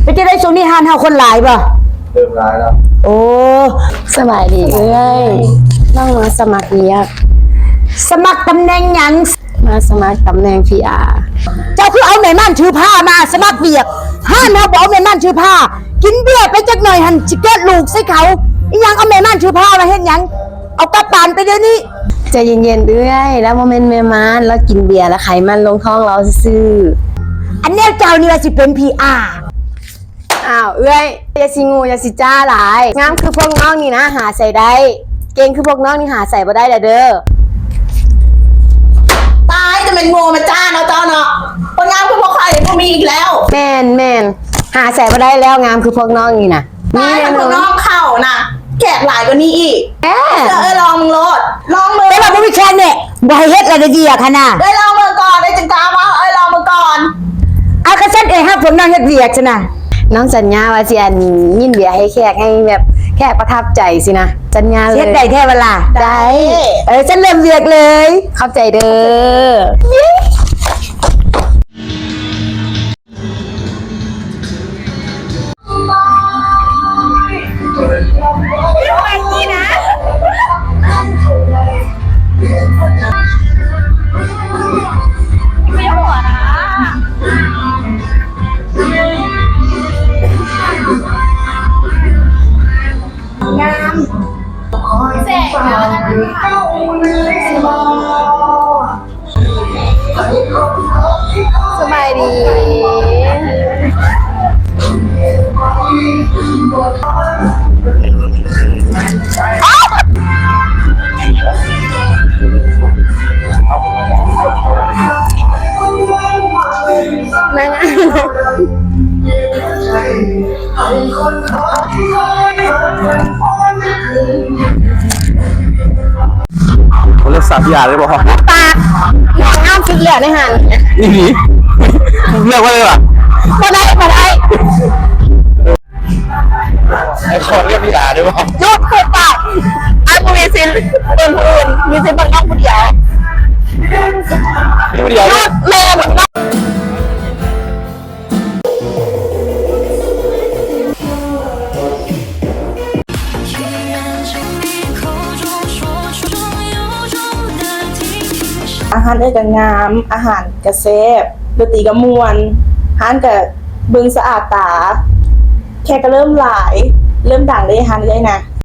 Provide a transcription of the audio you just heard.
ເປັນຈັ່ງໃດ ຊ່ວງນີ້ຮ້ານເຮົາຄົນຫຼາຍບໍ່? ເລີ່ມຫຼາຍແລ້ວ. ໂອ້ ສະບາຍດີເອື້ອຍ, ນ້ອງມາສະໝັກວຽກ. ສະໝັກຕຳແໜ່ງຫຍັງ? ມາສະໝັກຕຳແໜ່ງ ພີອາ. ເຈົ້າຄືເອົາແມ່ມ່ານຖືພາມາສະໝັກວຽກ? ຮ້ານເຮົາບໍ່ເອົາແມ່ມ່ານຖືພາ. ກິນເບຍໄປຈັກໜ່ອຍຫັ້ນ ຊິເກີດລູກໃສ່ເຂົາ. ອີຫຍັງເອົາແມ່ມ່ານຖືພາມາເຮັດຫຍັງ? ເອົາກັບບ້ານໄປດຽວນີ້. ໃຈເຢັນໆເອື້ອຍ, ລາວບໍ່ແມ່ນແມ່ມ່ານ, ລາວກິນເບຍແລ້ວໄຂມັນລົງທ້ອງລາວຊື່ໆ. ອັນແນວເຈົ້ານີ້ວ່າຊິເປັນ ພີອາ. ອ້າວເອື້ອຍ, ຢ່າຊິໂງ່ຢ່າຊິຈ້າຫຼາຍ. ງາມຄືພວກນ້ອງນີ້ນະ ຫາໃສໄດ້, ເກັ່ງຄືພວກນ້ອງນີ້ຫາໃສບໍ່ໄດ້ແລ້ວເດີ້. ຕາຍ, ຈະແມ່ນໂງ່ມາຈ້າເນາະເຈົ້າເນາະ. ຄົນງາມຄືພວກຂ້ອຍນີ້ບໍ່ມີອີກແລ້ວ. ແມ່ນໆ, ຫາໃສບໍ່ໄດ້ແລ້ວ, ງາມຄືພວກນ້ອງນີ້ນະ. ມີແຕ່ພວກນ້ອງເຂົານະ ແຂກຫຼາຍກວ່ານີ້ອີກ. ເອີ ເອື້ອຍລອງເບິ່ງໂລດ, ລອງເບິ່ງ. ແຕ່ວ່າບໍ່ມີແຂກນີ້ ບໍ່ໃຫ້ເຮັດລະໄດ້ວຽກຫັ້ນນະ. ເອື້ອຍລອງເບິ່ງກ່ອນ, ເອື້ອຍຈຶ່ງກ້າເວົ້າ. ເອື້ອຍລອງເບິ່ງກ່ອນ. ເອົາ ຄັນຊັ້ນເອື້ອຍຮັບພວກນ້ອງເຮັດວຽກຊັ້ນນະ. ນ້ອງສັນຍາວ່າຊິ ອັນ ຍິ້ມເບຍໃຫ້ແຂກ, ໃຫ້ແບບແຂກປະທັບໃຈຊີ້ນະ. ສັນຍາເລີຍ. ເຮັດໄດ້ແທ້ບໍ່ລະ? ໄດ້. ເອີ ຊັ້ນເລີ່ມວຽກເລີຍ. ຂອບໃຈເດີ້. ງາມ ແສງງາມ. ສະບາຍດີ. ເລືອກສາວທີ່ອາຍໄດ້ບໍ່? ປາກ ງາມສຸດແລ້ວໃນຫັ້ນ. ອີ່ຫຼີ? ເລືອກໄວ້ເລີຍຫວາ? ບໍ່ໄດ້ ບໍ່ໄດ້. ໄອ້ຄອນເລືອກທີ່ອາຍໄດ້ບໍ່? ຢຸດ! ເປີດປາກ. ອ້າຍບໍ່ມີສິດເບິ່ງຜູ້ອື່ນ, ມີສິດເບິ່ງນ້ອງຜູ້ດຽວ. ຜູ້ດຽວ? ຢຸດ! ແມ່ນ. ອາຫານເອື້ອຍກໍງາມ, ອາຫານກໍແຊບ, ດົນຕີກໍມ່ວນ, ຮ້ານກໍເບິ່ງສະອາດຕາ, ແຂກກໍເລີ່ມຫຼາຍ, ເລີ່ມດັງເດ້ຮ້ານເອື້ອຍນະ.